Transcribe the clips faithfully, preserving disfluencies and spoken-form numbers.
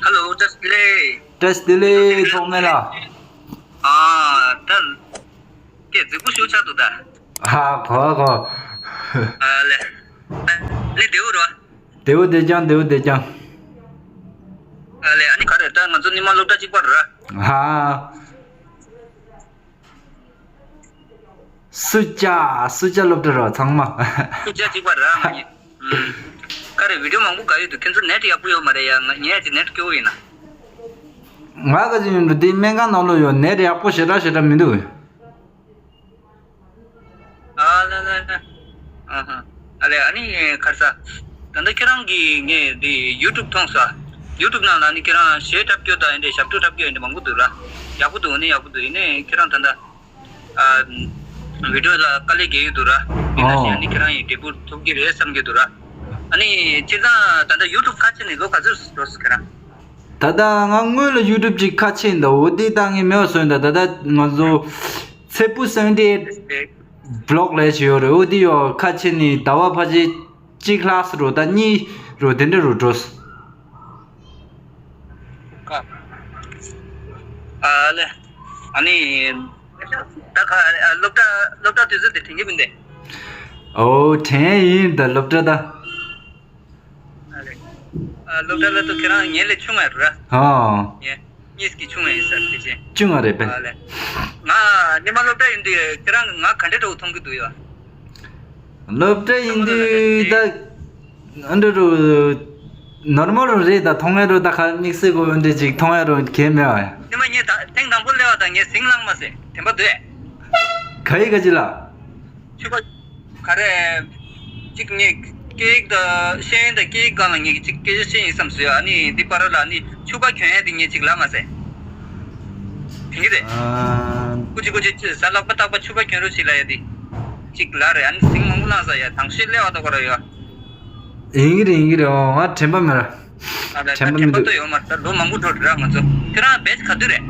ཧ་ལོ། བཀྲ་ཤིས་བདེ་ལེགས། བཀྲ་ཤིས་བདེ་ལེགས། ཐོགས་མེད་ལགས། ཨ། ད་སྐད་རྫིག་པོ་ཞིག་ཆགས་འདུག་ད། ཧ་གོ་གོ། ཨ་ལེ། ཨ་ནི་བདེ་པོ་རེད་བ། བདེ་པོ་བདེ་རྐྱང་། བདེ་པོ་བདེ་རྐྱང་། ཨ་ལེ། ཨ་ནི་ག་རེ། ད་ང་ཚོ་ཉི་མ་སློབ་གྲྭ་གཅིག་པ་རེད་བ། ཧ། སུ་ཅག་སུ་ཅག་སློབ་གྲྭ་རོ་ཚང་མ། སུ་ཅག་གཅིག་པ་ར་ང་གཉིས། ཨུམ། ག་རེ། བི་ཌིའོ་མང་པོ་ག་ཡོད་འདུག་ཁྱེད་ཚོ་ནེཊ་ཡག་པོ་ཡོད་མ་རེད་ཡ། ང་ངས་ཅིག་ནེཊ་སྐྱོ་བོ་ཡིན་ན། ང་ག་ཅིག་ཡོད་འདུག་འདི་སྨན་ཁང་ནང་ལོགས་ཡོད། ནེཊ་ཡག་པོ་ཞེ་དྲག་ཞེ་དྲག་མི་འདུག་ཨ་ལ་ལ་ལ། ཨ་ཧ། ཨ་ལེ། ཨ་ནི་ག་རེ་ཟ། ད་ལྟ་ཁྱེད་རང་གིས་ངས་འདི་ཡུ་ཊུབ་མཐོང་སོང་། ཡུ་ཊུབ་ནང་ལ་ནི་ཁྱེད་རང་གཞས་འཁྲབ་སྐྱོར་དང་འདི་འདྲ་ཞབས་བྲོ་འཁྲབ་སྐྱོར་འདི་འདྲ་མང་པོ་འདུག་ར། ཡག་པོ་འདུག་ཨ་ནི་ཡག་པོ་འདུག་ཡིན་ནའི་ཁྱེད་རང་ད་ལྟ་ཨ། བི་ཌིའོ་ལ་དཀའ་ལས་རྒྱག་གི་འདུག་ར། ཡིན་ན་ཨོ། ཞིག་ཨ་ནི་ཁྱེད་རང་ཡི་འབྲས་བུ་ཐོབ་ཀྱི་རེད་བསམ་གྱི་འདུག་ར། ཨ་ནི་སྤྱིར་བཏང་ད་ལྟ་ཡུ་ཊུབ་ཁ་ཕྱེ་ནས་ལོ་ག་ཚོད་འགྲོ་སོང་ཁྱེད་རང་། ད་ལྟ་ང་སྔོན་ལ་ཡུ་ཊུབ་ཅིག་ཁ་ཕྱེ་འདུག་འོ་དེ་ད་ངས་མེད་པ་བཟོས་འདུག་ད་ལྟ་ང་ཚོ་ཚེ་ཕུ་སེ་ཝེན་ཊི་ཨེཊ་བི་ལོག་ལབ་ཅིག་ཡོད་རེད། འོ་དེ་ཡོད། ཁ་ཕྱེ་ནས་ཟླ་བ་ཕལ་ཆེར་གཅིག་ལྷག་ཙམ་རེད། ད་གཉིས་རེད། དེ་འདྲ་རེད་འགྲོ་སོང་། ཨ་ལེ། ཨ་ནི། ད་ག་ཨ། སློབ་གྲྭ་སློབ་གྲྭ་དུས་ཚོད་དེ་དྲན་གྱི་མིན་ཏེ། ཨོ། དྲན་ཡིན་ད་སློབ་གྲྭ་ད། ཨ་ལེ། ཨ། སློབ་གྲྭ་ལ་ད་ཁྱེད་རང་ངེད་ལས་ཆུང་ང་ར། ཨོ། ངེད་གཉིས་ཀྱི་ཆུང་ང་ཡིན་ས་དེ་བཞིན། ཆུང་ང་རེད་པས། ཨ་ལེ། ང་ཉི་མ་སློབ་གྲྭ་ཡིན་དུས་ཁྱེད་རང་ང་ག་འདྲ་འདྲ་བོ་མཐོང་གི་འདུག་ཡ། སློབ་གྲྭ་ཡིན་དུས་ད་ཨ་འདྲ་རུ་ནོར་མལ་རུ་རེད། ད་མཐོང་ཡ་རུ་ད་ཁ་དམིགས་བསལ་གོ་འདྲ་ཅིག་མཐོང་ཡ་རུ་གལ་མེད་པ། ཉི་མ་ངས་ད་ཐེངས་དང་པོ་སླེབས་པ་དང་ངས་ཟིང་ལངས་མ་སོང་། དྲན་པ་འདུག་གས། ག་ཡི་ག་ཅི་ལ། ཕྱུ་པ། ག་རེ། གཅིག་ངས་སྐད་ཡིག་དང་ཤེས་ཡོན་དང་སྐད་ཡིག་སྒང་ལ་ངས་གཅིག་སྐད་ཆ་བཤད་ཡིན་བསམ་སོང་ཡ། ཨ་ནི་འདི་པར་ལ་ཨ་ནི་ཕྱུ་པ་གྱོན་ཡ་དེ་ངས་གཅིག་ལབ་མ་སོང་། དྲན་གྱི་རེད། ཨ། ཀུ་ཅི་ཀུ་ཅི་ཅི་ཟ་ལག་པ་རྟག་པ་ཕྱུ་པ་གྱོན་རོགས་བྱེད་ལབ་ཡ་དེ་གཅིག་ལབ་རེད། ཨ་ནི་ཟིང་མང་པོ་ལངས་ས་ཡ། དང་ཤོས་སླེབས་པ་ད་གོ་ར་ཡ། ཡིན་གྱི་རེད། ཡིན་གྱི་རེད། ཨོ། ང་དྲན་པ་མེད་ར། ཨ་ལས། དྲན་པ་ད་མི་དྲན་པ་འདུག་ད་ཡོད་མ་རེད། ད་ལོ་མང་པོ་འགྲོ་རེད་ར་ང་ཚོ། ཁྱེད་རང་བེ་ཆི་ག་ཚོད་རེད།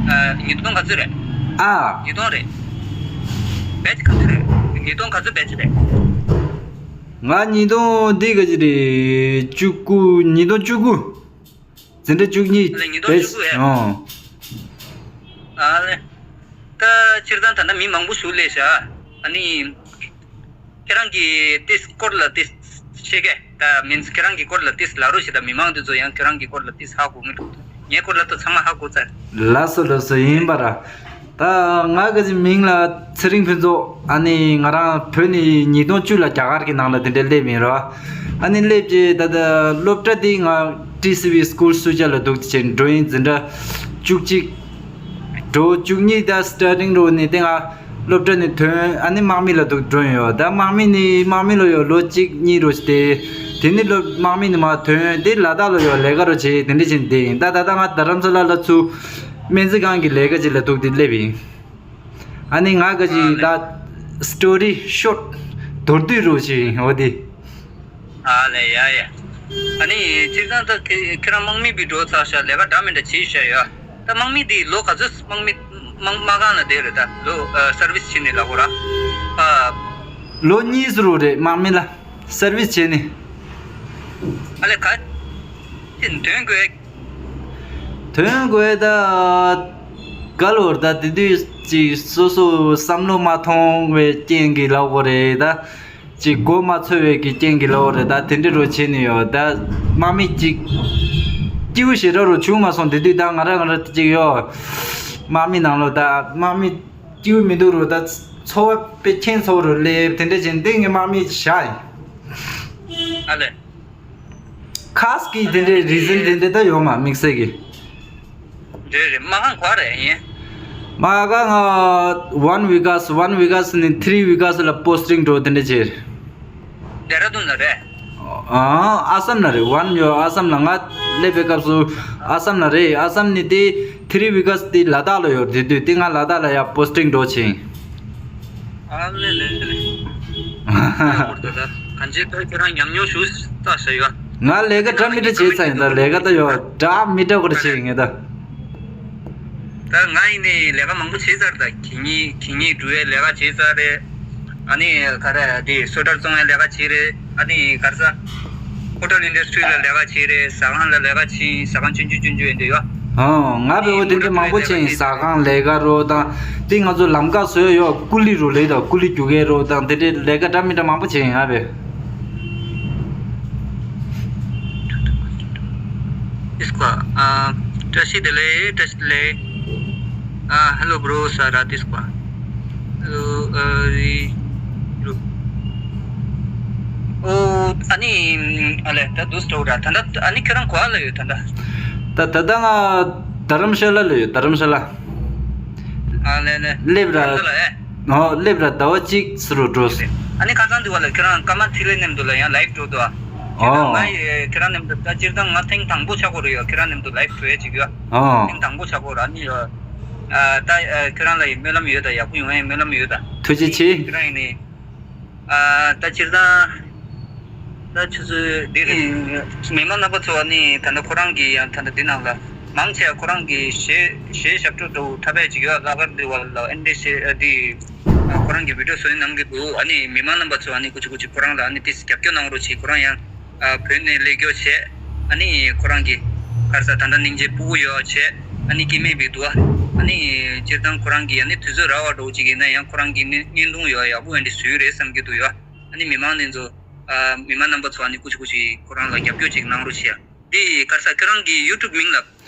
ཨ། ཉིས་སྟོང་ག་ཚོད་རེད། ཨ། ཉིས་སྟོང་རེད། བེ་ཆི་ག་ཚོད་རེད། ཉིས་སྟོང་ག་ཚོད་བེ་ཆི་རེད། ང་ཉིས་སྟོང་འདི་ག་ཅི་རེད། བཅུ་དགུ། ཉིས་སྟོང་བཅུ་དགུ། འཛིན་གྲྭ་བཅུ་གཉིས། ཨ་ལས། ཉིས་སྟོང་བཅུ་དགུ་ཨེ། ཨོ། ཨ་ལས། ད་སྤྱིར་བཏང་ད་ལྟ་མི་མང་པོ་ཞིག་སླེབས་ཤག་ཨ་ནི། ཁྱེད་རང་གིས་ཏིས་སྐོར་ལ་ཏིས་ཤེས་གས། ད་མིན་ཁྱེད་རང་གི་སྐོར་ལ་ཏིས་ལབ་རོགས་བྱེད། ད་མི་མང་དེ་ཚོ་ཡང་ཁྱེད་རང་གི་སྐོར་ལ་ཏིས་ཧ་གོ་གི་འདུག་ངའི་སྐོར་ལ་ད་ཚང་མ་ཧ་གོ་ཚར། ལགས་སོ་ལགས་སོ། ཡིན་པ་ར། ད་ང་གི་མིང་ལ་ཚེ་རིང་ཕུན་ཚོགས། ཨ་ནི་ང་རང་བོད་ནས་ཉིས་སྟོང་བཅུ་ལ་རྒྱ་གར་གྱི་ནང་ལ་དེ་འདྲ་སླེབས་ཡིན་ར། ཨ་ནི་སླེབས་རྗེས་ད་ལྟ་སློབ་གྲྭ་དེ་ང་ཊི་སི་ཝི་སི་ཀུལ་སུ་ཇཱ་ལ་འདུག་ཅེས་འགྲོ་ཡིན། འཛིན་གྲྭ་བཅུ་གཅིག་འགྲོ། བཅུ་གཉིས་ད་སི་ཊར་ཊིང་རོ་ནས་དེ་ང་སློབ་གྲྭ་ནས་ཐོན། ཨ་ནི་དམག་མི་ལ་འདུག་འགྲོ་ཡིན་ཡོད། ད་དམག་མི་ནས་དམག་མི་ལ་ཡོད་ལོ་གཅིག་གཉིས་རོ་བྱས། དེ་ནས་སློབ་དམག་མི་ནས་མར་ཐོན། དེ་ལ་དྭགས་ལ་ཡོད་ལས་ཀ་རོ་བྱས། དེ་འདྲ་བྱས་བསྡད་ཡིན། ད་ད་ལྟ་ང་རྡ་རམ་ས་ལ་ལ་ཚུར་སྨན་རྩིས་ཁང་གི་ལས་ཀ་ཅིག་ལ་འདུག་སྟེ་སླེབས་ཡིན། ཨ་ནི་ང་ག་ཅིག་ད་སི་ཊོ་རི་ཤོཊ་མདོར་བསྡུས་རོ་བྱས་ཡིན། འོ་དེ། ཨ་ལས། ཡ་ཡ། ཨ་ནི་སྤྱིར་བཏང་ད་ཁྱེད་ཁྱེད་རང་དམག་མི་བྱས་འགྲོ་ཚར་ཤག་ལས་ཀ་འདྲ་མི་འདྲ་བྱས་ཤག་ཡ། ད་དམག་མི་འདི་ལོ་ག་ཚོད་དམག་མི་དམག་དམག་ཁང་ལ་བསྡད་རེད། ད་ལོ་ཨ་སར་ཝི་སི་བྱས་ནས་ལབ་དགོས་ར། ཨ། ལོ་གཉིས་ཙམ་རེད། དམག་མི་ལ་སར་ཝི་སི་བྱས་ནས། ཨ་ལས། ག་ཅི་འདོན་དགོས། ཐོན་དགོས་ད། ག་ལོར་ད་དེ་དུས་ཅིག་སོ་སོ་བསམ་བློ་མ་ཐོངས་པའི་རྐྱེན་གྱིས་ལབ་དགོས་རེད་ད། ཅིག་མགོ་མ་ཚོས་པའི་གི་རྐྱེན་གྱིས་ལབ་དགོས་རེད་ད། དེ་འདྲ་རུ་བྱས་ནས་ཡོད་ད། དམག་མི་ཅིག་སྐྱིད་པོ་ཞེ་དྲག་རུ་བྱུང་མ་སོང་། དེ་དུས་ད་ང་རང་ང་རང་ཅིག་ཡོད། དམག་མི་ནང་ལོགས་ད་དམག་མི་སྐྱིད་པོ་མི་འདུག་རུ་ད། འཚོ་བ་དཔེ་ཁྱད་མཚར་རུ་སླེབས། དེ་འདྲ་བྱས་འདི་ངའི་དམག་མི་བཞག་ཡིན། ཨ་ལས། ཁ་སི་ཀི་དེ་འདྲའི་རི་ཛན་དེ་འདྲ་ད་ཡོད་མ་དམིགས་བསལ་གྱི། རེད་རེད། དམག་ཁང་ག་རེ་ཡིན། དམག་ཁང་ང་ཝན་ཝི་ཀཱས། ཝན་ཝི་ཀཱས་ནས་ཐི་རི་ཝི་ཀཱས་ལ་པོ་སི་ཊིང་འགྲོ་དེ་འདྲ་བྱས། ལྡེ་ར་ལྡུན་ལ་རེད། ཨ། ཨ་སམ་ལ་རེད། ཝན་ཡོད་ཨ་སམ་ལ། ང་སླེབས་པའི་སྐབས་སུ་ཨ་སམ་ལ་རེད། ཨ་སམ་ནས་དེ་ཐི་རི་ཝི་ཀཱས་དེ་ལ་དྭགས་ལ་ཡོད། དེ་དུས་དེ་ང་ལ་དྭགས་ལ་ཡ་པོ་སི་ཊིང་འགྲོ་ཕྱིན། ཨ་ལེ་ལེ་ལེ། ཡག་པོ་རེད་ད། གང་ཅི་ད་ཁྱེད་རང་ཉམས་མྱོང་ཞུ་ས་ཞུ་ཡ། ང་ལས་ཀ་འདྲ་མི་འདྲ་བྱས་ཚར་ཡིན་ད། ལས་ཀ་ད་ཡོད་འདྲ་མི་འདྲ་གོ་འདྲ་བྱས་ཡིན་ད། ད་ང་ཡིན་ནའི་ལས་ཀ་མང་པོ་བྱས་ཚར་ད། གད་སྙིགས་གད་སྙིགས་འགྲོ་བའི་ལས་ཀ་བྱས་ཚར་རེད། ཨ་ནི་ག་རེ་དེ་སོ་ཊར་བཙོང་བའི་ལས་ཀ་བྱས་རེད། ཨ་ནི་ག་རེ་ཟ། ཧོ་ཊེལ་ཨིན་ཌ་སི་ཊི་རི་ལ་ལས་ཀ་བྱེད་རེད། ཟ་ཁང་ལ་ལས་ཀ་བྱེད། ཟ་ཁང་ཆུང་ཆུང་ཆུང་ཆུང་ཡིན་འདྲ་ཡོད། ཨོ། ང་བེ་བོ་དེ་འདྲ་མང་པོ་ཆེ་ཡིན། ཟ་ཁང་ལས་ཀ་རོ་དང་། དེ་ང་ཚོ་ལམ་ཁ་བཟོས་ཡོད། ཀུ་ལི་རོ་ལེ་དང་། ཀུ་ལི་རྒྱུག་མཁན་རོ་དང་། དེ་འདྲའི་ལས་ཀ་འདྲ་མི་འདྲ་མང་པོ་བྱས་ཡིན་ང་བེ། ཏིས་ཀ་ཨ། བཀྲ་ཤིས་བདེ་ལེགས། བཀྲ་ཤིས་བདེ་ལེགས། ཨ། ཧེ་ལོ་བྷྲོ་ས་ར། ཏིས་ཀ་ཨ། ཨ་རི་རུ། ཨོ། ཨ་ནི། ཨ་ལེ། ད་དུས་སྟོད་ར། ད་ད་ཨ་ནི་ཁྱོད་རང་ག་པར་ལ་ཡོད་ད་ད། ད་ད་ད་ང་དྷ་རམ་ཤ་ལ་ལ་ཡོད། དྷ་རམ་ཤ་ལ། ཨ་ལེ་ལེ། སླེབས་ར། དྷ་རམ་ཤ་ལ་ཨེ། ཨོ། སླེབས་ར། ཟླ་བ་གཅིག་ཙམ་རུ་འགྲོ་སྲིད། ཨ་ནི་ཁ་སང་དུས་བ་ལ་ཁྱོད་རང་ཀརྨ་ཚེ་རིང་མཉམ་དུ་ལ་ཡང་ལའིབ་འགྲོ་འདུག་ཨ། ཁྱེད་རང་། ཨོ། ང་ཡི་ཁྱེད་རང་མཉམ་དུ་ད་སྤྱིར་བཏང་ང་ཐེངས་དང་པོ་ཆགས་ཀྱི་རེད་ཡ། ཁྱེད་རང་མཉམ་དུ་ལའིབ་འགྲོ་ཡ་ཅིག་ཡོད། ཨོ། ཐེངས་དང་པོ་ཆགས་ཀྱི་རེད། ཨ་ནི་ཡ། ཨ། ད་ཨ། ཁྱེད་རང་ལ་ཡི་སྨོན་ལམ་ཡོད་ད། ཡག་པོ་ཡོང་ཡ་སྨོན་ལམ་ཡོད་ད། ཐུགས་རྗེ་ཆེ། ཁྱེད་རང་ཡིན་ནི། ཨ། ད་སྤྱིར་བཏང་། ད་ཆུ་ཚོད་འདི་རེད། མི་མང་རྣམ་པ་ཚོ་ནི་ད་ལྟ་ཁོ་རང་གི་ཡང་ད་ལྟ་འདི་ནང་ལ་མང་ཆེ་བ་ཁོ་རང་གི་གཞས་གཞས་ཞབས་བྲོ་འདྲ་བོ་འཁྲབ་པ་ཅིག་ཡོད། ལ་གར་འདི་བ་ལ་ཨེ་འདྲ་བྱས་འདི་ཁོ་རང་གི་བི་ཌི་ཡོ་བཟོས་གནང་གི་འདུག། ཨ་ནི་མི་མང་རྣམ་པ་ཚོ་ཨ་ནི་ཀུ་ཅི་ཀུ་ཅི་ཁོ་རང་ལ་ཨ་ནི་ཏིས་རྒྱབ་སྐྱོར་གནང་རོགས་བྱེད། ཁོ་རང་ཡང་ཨ་བོད་ནས་སླེབས་རྒྱུ་བྱས། ཨ་ནི་ཁོ་རང་གི་ག་རེ་ཟ། ད་ལྟ་སྙིང་རྗེ་སྤུ་གུ་ཡོད་བྱས། ཨ་ནི་སྐྱེ་དམན་བི་འདུག་ཨ། ཨ་ནི་སྤྱིར་བཏང་ཁོ་རང་གི་ཨ་ནི་དུས་ཚོད་རག་པ་འདྲ་བོ་ཅིག་ཡིན་ན་ཡང་ཁོ་རང་གི་བརྙན་བརྙན་ཐུང་ཡོད་ཡག་པོ་ཨེ་འདྲ་བཟོས་རེད་བསམ་གྱི་འདུག་ཡ། ཨ་ནི་མི་མང་ནི་ཚོ། ཨ། མི་མང་རྣམ་པ་ཚོ་ཨ་ནི་ཀུ་ཅི་ཀུ་ཅི་ཁོ་རང་ལ་རྒྱབ་སྐྱོར་ཅིག་གནང་རོགས་བྱེད་ཡ། འདི་ག་རེ་ཟ། ཁྱོད་རང་གི་ཡུ་ཊུབ་མིང་ལ་ཨ་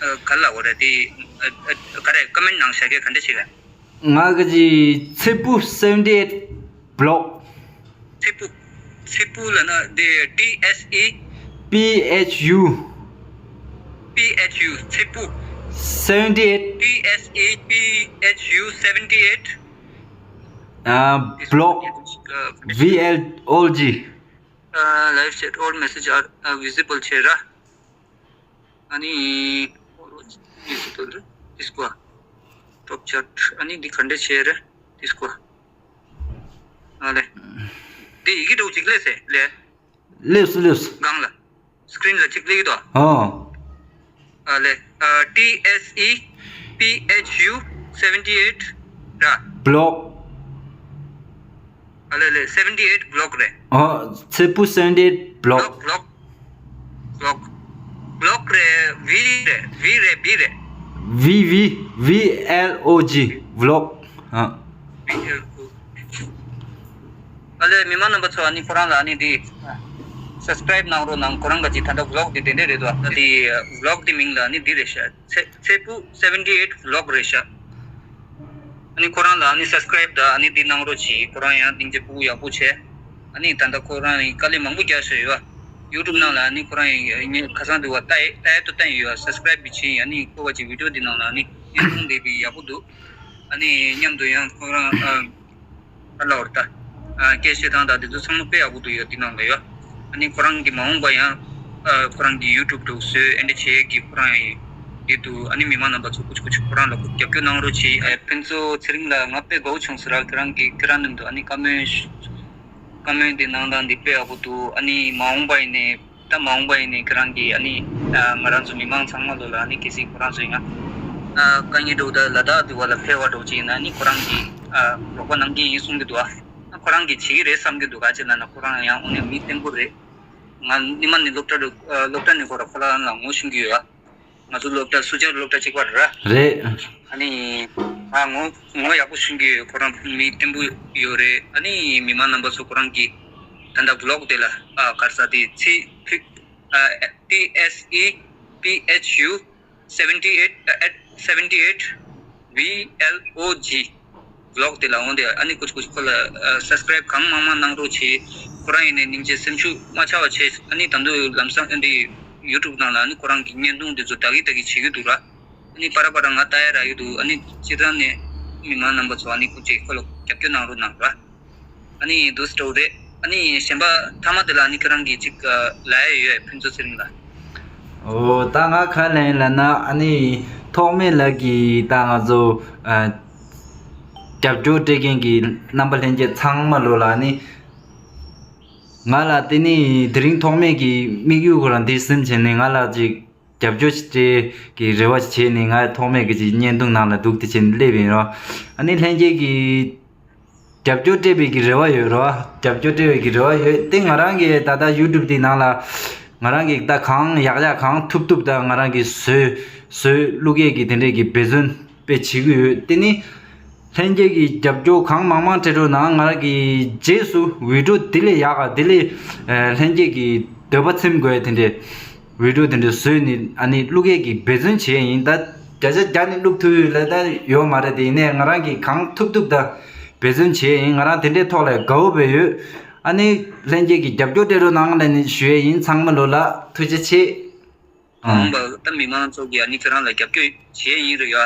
ག་རེ་ལབ་དགོས་རེད། དེ་ཨ་ཨ་ག་རེ་ཀོ་མེན་ཊི་ནང་བཞག་གི་ག་འདྲ་བྱེད་ག། ང་གི་ཚེ་ཕུག་seventy eight vlog། ཚེ་ཕུག་ཚེ་ཕུག་ལབ་ན་དེ་T S E P H U P H U ཚེ་ཕུག seventy eight T S E P H U seventy eight ཨ་vlog V L O G ཨ། Live chat, all message are uh, visible བྱས་ར། ཨ་ནི་ཡིན་སུ་ཏོ་ལེ་ཏིས་ཀོ། Top chat ཨ་ནི་འདི་ག་འདྲ་བྱས་རེད་ཏིས་ཀོ། ཨ་ལེ། འདི་ཡི་གེ་འདྲ་བོ་ཅིག་སླེབས་སེ་ལེ། སླེབས་སོང་། སླེབས་སོང་། སྒང་ལ། སི་ཀི་རིན་ལ་ཅིག་སླེབས་ཀྱི་འདུག་ཨ། ཨོ། ཨ་ལེ། ཨ། T S E P H U seventy eight ར། Vlog ཨ་ལེ་ལེ། seventy eight vlog རེད། ཨོ། ཚེ་ཕུག་seventy eight vlog vlog vlog vlog རེད། V རེད། V རེད། V རེད། V V V L O G vlog ཨ། V L O G ཨ་ལེ། མི་མང་རྣམ་པ་ཚོ་ཨ་ནི་ཁོ་རང་ལ་ཨ་ནི་འདི་སབ་སི་ཀ་རའིབ་གནང་རོགས་གནང་། ཁོ་རང་ག་ཅིག་ད་ལྟ་vlog འདི་དེ་འདྲས་རེད་དོ། ད་འདི་vlog འདི་མིང་ལ་ཨ་ནི་འདི་རེད་ཤག་ཚེ་ཚེ་ཕུག་seventy eight vlog རེད་ཤག་ཨ་ནི་ཁོ་རང་ལ་ཨ་ནི་སབ་སི་ཀ་རའིབ་དང་ཨ་ནི་འདི་གནང་རོགས་གྱིས། ཁོ་རང་ཡང་སྙིང་རྗེ་སྤུ་གུ་ཡག་པོ་བྱས། ཨ་ནི་ད་ལྟ་ཁོ་རང་ཡི་དཀའ་ལས་མང་པོ་རྒྱག་བཞིན་ཡོད། ཡུ་ཊུབ་ནང་ལ་ཨ་ནི་ཁོ་རང་ཡི་ངས་ཁ་སང་དུས་བ་ལྟ་ཡི་ལྟ་ཡི་དུ་བལྟ་ཡི་ཡོད། སབ་སི་ཀ་རའིབ་བྱས་ཡིན། ཨ་ནི་ཁོ་བ་ཅིག་བི་ཌི་ཡོ་འདི་ནང་ལ་ཨ་ནི་བརྙན་ཐུང་འདི་བི་ཡག་པོ་འདུག་ཨ་ནི་མཉམ་དུ་ཡང་ཁོ་རང་ཨ། ཨ་ལ་བར་ད། ཨ་སྐད་བཤད་སྟངས་དང་དེ་ཚོ་ཚང་མ་དཔེ་ཡག་པོ་འདུག་ཡོད་འདི་ནང་ལ་ཡོད། ཨ་ནི་ཁོ་རང་གི་མ་འོངས་པ་ཡང་ཨ་ཁོ་རང་གི་ཡུ་ཊུབ་འདུག་བཟོས་ཨེ་འདྲ་བྱེད་ཀྱི་ཁོ་རང་ཡི་འདི་འདུག་ཨ་ནི་མི་མང་རྣམ་པ་ཚོ་ཀུ་ཅི་ཀུ་ཅི་ཁོ་རང་ལ་རྒྱབ་སྐྱོར་གནང་རོགས་གྱིས། ཨ་ཕུན་ཚོགས་ཚེ་རིང་ལགས་ང་དཔེ་དགའ་བོ་བྱུང་ཟེར་ར། ཁྱེད་རང་གི་ཁྱེད་རང་མཉམ་དུ་ཨ་ནི་བཀའ་མོལ་བཀའ་མོལ་འདི་གནང་སྟངས་འདི་དཔེ་ཡག་པོ་འདུག་ཨ་ནི་མ་འོངས་པ་ཡིན་ནའི། ད་མ་འོངས་པ་ཡིན་ནའི་ཁྱེད་རང་གིས་ཨ་ནི་ཨ་ང་རང་ཚོ་མི་མང་ཚང་མ་ལོ་ལ་ཨ་ནི་གལ་སྲིད་ཁོ་རང་ཚོ་ཡིན་ན་ཨ་དཀའ་ངལ་འདྲ་བོ་ད་ལ་དྭགས་འདི་བ་ལ་ཕེབས་པ་འདྲ་བོ་ཅིག་ཡིན་ན་ཨ་ནི་ཁོ་རང་གིས་ཨ་རོགས་པ་གནང་གི་ཡིན་གསུང་གི་འདུག་ཨ་ཁོ་རང་གིས་བྱེད་ཀྱི་རེད་བསམ་གྱི་འདུག་ག་ཅི་ལབ་ན་ཁོ་རང་ཡང་དངོས་གནས་མི་བརྟན་པོ་རེད། ང་སྔོན་མ་ནས་སློབ་གྲྭ་རུ་ཨ་སློབ་གྲྭ་ནས་ཁོ་ར་ཁོ་རང་ལ་ངོ་ཤེས་ཀྱི་ཡོད་ཨ། ང་ཚོ་སློབ་གྲྭ་སུ་ཇཱར་སློབ་གྲྭ་གཅིག་པ་རེད། རེད། ཨ་ནི་ང་ངོ་ངོ་ཡག་པོ་ཤེས་ཀྱི་ཡོད། ཁོ་རང་མི་བརྟན་པོ་ཡོད་རེད། ཨ་ནི་མི་མང་རྣམ་པ་ཚོ་ཁོ་རང་གི་ད་ལྟ་བི་ལོག་དེ་ལ་ཨ་ག་རེ་ཟ་དེ་ཚེ་ཕུག་ཨ་T S E P H U seventy eight at seventy eight V L O G བི་ལོག་དེ་ལ་འོང་དེ་ཨ་ནི་ཀུ་ཅི་ཀུ་ཅི་ཁོ་ལ་ཨ་སབ་སི་ཀ་རའིབ་གང་མང་མང་གནང་རོགས་བྱེད། ཁོ་རང་ཡིན་ནའི་སྙིང་རྗེ་སེམས་ཤུགས་མ་ཆག་པ་བྱེད། ཨ་ནི་ད་དུང་ལམ་སང་ཨ་འདི་ཡུ་ཊུབ་ནང་ལ་ཨ་ནི་ཁོ་རང་གི་བརྙན་ཐུང་འདི་ཚོ་ད་གི་ད་གི་བྱེད་ཀྱི་འདུག་ར། ཨ་ནི་པ་ར་པ་ར་ང་ལྟ་ཡ་རག་གི་འདུག་ཨ་ནི་སྤྱིར་བཏང་ནས་མི་མང་རྣམ་པ་ཚོ་ཨ་ནི་ཀུ་ཅི་ཁོ་ལ་རྒྱབ་སྐྱོར་གནང་རོགས་གནང་ར། ཨ་ནི་འདུག་སེ་འདྲ་བོ་རེད། ཨ་ནི་གཞན་པ་མཐའ་མ་དེ་ལ་ཨ་ནི་ཁྱེད་རང་གིས་ཅིག་ལབ་ཡ་ཡོད་ཕུན་ཚོགས་ཚེ་རིང་ལགས། ཨོ་ད་ང་ག་ལབ་ཡིན་ལབ་ན་ཨ་ནི་ཐོགས་མེད་ལགས་ཀྱིས་ད་ང་ཚོ་ཨ་རྒྱབ་སྐྱོར་སྤྲད་མཁན་གྱི་རྣམ་པ་ལྷན་རྒྱས་ཚང་མ་ལོ་ལ་ཨ་ནི་ང་ལ་དེ་ནི་དེ་རིང་ཐོགས་མེད་ཀྱི་དམིགས་ཡུལ་ཁོ་རང་འདི་སེམས་བྱས་ནས་ང་ལ་ཅིག་རྒྱབ་སྐྱོར་ཞིག་སྤྲད་ཀྱི་རེ་བ་ཞིག་བྱས་ནས་ང་ཐོགས་མེད་ཀྱི་ཅིག་བརྙན་ཐུང་ནང་ལ་འདུག་དེ་བྱས་ནས་སླེབས་ཡིན་རོ། ཨ་ནི་ལྷན་རྒྱས་ཀྱིས་རྒྱབ་སྐྱོར་སྤྲད་པའི་གི་རེ་བ་ཡོད་རོ། རྒྱབ་སྐྱོར་སྤྲད་པའི་གི་རེ་བ་ཡོད་དེ་ང་རང་གིས་ད་ལྟ་ཡུ་ཊུབ་དེའི་ནང་ལ་ ང་རང་གིས་ད་གང་ཡག་ཡག་གང་ཐུབ་ཐུབ་ད་ང་རང་གིས་བཟོས་བཟོས་བླུག་ཡས་ཀྱི་དེ་འདྲས་ཀྱི་འབད་བརྩོན་དཔེ་བྱེད་ཀྱི་ཡོད། དེ་ནི་ལྷན་རྒྱས་ཀྱི་རྒྱབ་སྐྱོར་གང་མང་མང་སྤྲད་རོགས་གནང་། ང་རང་གིས་རྗེས་སུ་བི་ཌིའོ་དེ་ལས་ཡག་ག་དེ་ལས་ལྷན་རྒྱས་ཀྱི་འདོད་པ་ཚིམ་དགོས་དེ་འདྲས་བི་ཌིའོ་དེ་འདྲས་བཟོས་ནི་ཨ་ནི་བླུག་ཡས་ཀྱི་འབད་བརྩོན་བྱེད་ཡས་ཡིན། ད་བརྒྱ་ཆ་བརྒྱ་ནི་བླུག་ཐུབ་ཡོད་ལ་ད་ཡོད་མ་རེད། དེ་ཡིན་ནའི་ང་རང་གིས་གང་ཐུབ་ཐུབ་ད་འབད་བརྩོན་བྱེད་ཡས་ཡིན། ང་རང་དེ་འདྲའི་ཐོག་ལ་དགའ་བོ་བས་ཡོད། ཨ་ནི་ལྷན་རྒྱས་ཀྱི་རྒྱབ་སྐྱོར་སྤྲད་རོགས་གནང་ལབ་ནི་ཞུ་ཡས་ཡིན་ཚང་མ་ལོ་ལ། ཐུགས་རྗེ་ཆེ། ཨང་། མ་འོངས་པ་ད་མི་མང་ཚོ་གིས་ཨ་ནི་ཁྱེད་རང་ལ་རྒྱབ་སྐྱོར་བྱེད་ཡས་ཡིན་རེད་ཡ།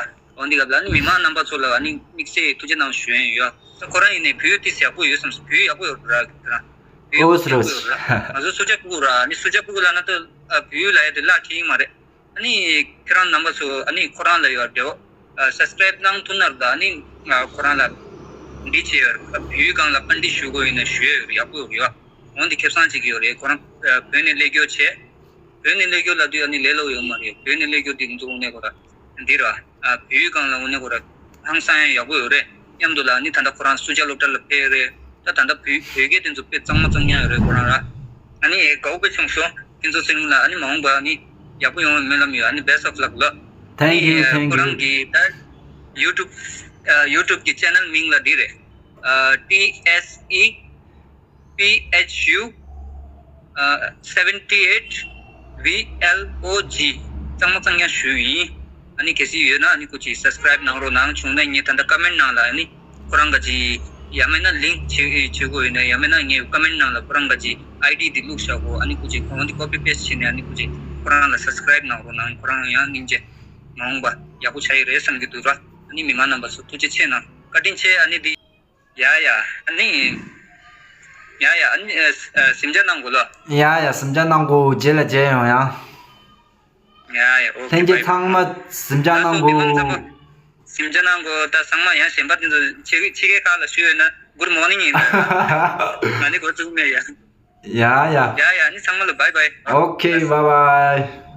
འོན་ཏེ་སྐབས་ལ་ཨ་ནི་མི་མང་རྣམ་པ་ཚོ་ལ་ཨ་ནི་དམིགས་བསལ་ཐུགས་རྗེ་གནང་ཞུ་ཡས་ཡོད། ད་ཁོ་རང་ཡིན་ནའི་བོད་ཡིག་ཏིས་ཡག་པོ་ཡོད་བསམ་སོང་། བོད་ཡིག་ཡག་པོ་ཡོད་ར་ཁྱེད་རང་། བོད་ཡིག་ཨོ་ཏིས་ཡག་པོ་ཡོད་ར། ང་ཚོ་སུ་ཇཱ་ཕུ་གུ་ར་ཨ་ནི་སུ་ཇཱ་ཕུ་གུ་ལབ་ན་ད་བོད་ཡིག་ལབ་ཡས་དེ་ལ་ཁེལ་ཡིན་མ་རེད། ཨ་ནི་ཁྱེད་རང་རྣམ་པ་ཚོ་ཨ་ནི་ཁོ་རང་ལ་ཡོད་འབྲེལ་བ་སབ་སི་ཀ་རའིབ་གནང་ཐུབ་ན་ར་ད་ཨ་ནི་ཁོ་རང་ལ་འདི་བྱས་ཡོད་ར། བོད་ཡིག་སྒང་ལ་ཕན་འདི་ཞུ་དགོས་ཡིན་ན་ཞུ་ཡས་ཡོད་ར། ཡག་པོ་ཡོད་ར། འོན་ཏེ་ཁེ་བཟང་བྱེད་ཀྱི་ཡོད་རེད། ཁོ་རང་བོད་ནས་སླེབས་རྒྱུ་བྱས། བོད་ནས་སླེབས་རྒྱུ་ལབ་དུས་ཨ་ནི་ལས་སླ་པོ་ཡོད་མ་རེད། བོད་ནས་སླེབས་རྒྱུ་འདི་ཚོ་དངོས་གནས་ཁོ་ར་འདི་ར། ཨ་བོད་ཡིག་སྒང་ལ་དངོས་གནས་ཁོ་ར་ཧང་སང་ཡང་ཡག་པོ་ཡོད་རེད། མཉམ་དུ་ལ་ཨ་ནི་ད་ལྟ་ཁོ་རང་སུ་ཇཱ་སློབ་གྲྭ་ལ་ཕེབས་རེད། ད་ད་ལྟ་བོད་བོད་སྐད་དེ་ཚོ་དཔེ་གཙང་མ་གཙང་རྐྱང་ཡོད་རེད་ཁོ་རང་ར། ཨ་ནི་དགའ་པོ་དཔེ་བྱུང་སོང་། ཁྱེད་ཚོ་ཚེ་རིང་ལ་ཨ་ནི་མ་འོངས་པ་ཨ་ནི་ཡག་པོ་ཡོང་བའི་སྨོན་ལམ་ཡོད། ཨ་ནི་best of luck ལོ། Thank you, thank you. ཁོ་རང་གི་ད་ཡུ་ཊུབ་ཡུ་ཊུབ་གི་ཅེ་ནལ་མིང་ལ་འདི་རེད། ཨ་T S E P H U ཨ་seventy eight V L O G གཙང་མ་གཙང་རྐྱང་ཞུས་ཡིན། ཨ་ནི་གལ་སྲིད་ཡོད་ན་ཨ་ནི་སྐུ་མཁྱེན་སབ་སི་ཀ་རའིབ་གནང་རོགས་གནང་། བྱུང་ན་ངས་ད་ལྟ་ཀོ་མེན་ཊི་ནང་ལ་ཨ་ནི་ཁོ་རང་ག་ཅི་ཡང་མིན་ན་ལིང་ཀི་བྱེད་བྱེད་དགོས་ཡོད་ན་ཡང་མིན་ན་ངས་ཀོ་མེན་ཊི་ནང་ལ་ཁོ་རང་ག་ཅི་ཨའི་ཌི་འདི་བླུགས་བཞག་གོ། ཨ་ནི་སྐུ་མཁྱེན་ཁོང་འདི་ཀོ་པི་པེ་སི་ཊི་བྱས་ནས་ཨ་ནི་སྐུ་མཁྱེན་ཁོ་རང་ལ་སབ་སི་ཀ་རའིབ་གནང་རོགས་གནང་། ཁོ་རང་ཡང་སྙིང་རྗེ། མ་འོངས་པ་ཡག་པོ་ཆགས་ཡི་རེད་བསམ་གྱི་འདུག་ར། ཨ་ནི་མི་མང་རྣམ་པ་ཚོ་ཐུགས་རྗེ་ཆེ་གནང་། བཀའ་དྲིན་ཆེ། ཨ་ནི་འདི། ཡ་ཡ། ཨ་ནི། ཡ་ཡ། ཨ་ནི་ཨ་ཨ་གཟིམ་འཇག་གནང་དགོས་ལོ། ཡ་ཡ། གཟིམ་འཇག་གནང་དགོས། རྗེས་ལ་མཇལ་ཡོང་ཡ། ཡ་ཡ། ཨོ་ཁེ། ལྷན་རྒྱས་bye bye. ཚང་མ་གཟིམ་འཇག་གནང་དགོས། གཟིམ་འཇག་གནང་དགོས། ད་ཚང་མ་ཡང་གཞན་པ་དེ་ཚོ་ཕྱི་ཕྱི་རྒྱལ་ཁག་ལ་བཞུགས་ཡོད་ན་good morning ཡིན། ང་ནི་འགོ་བཙུགས་མེད་ཡ། ཡ་ཡ། ཡ་ཡ། ཨ་ནི་ཚང་མ་ལ་bye bye. Okay, bye bye.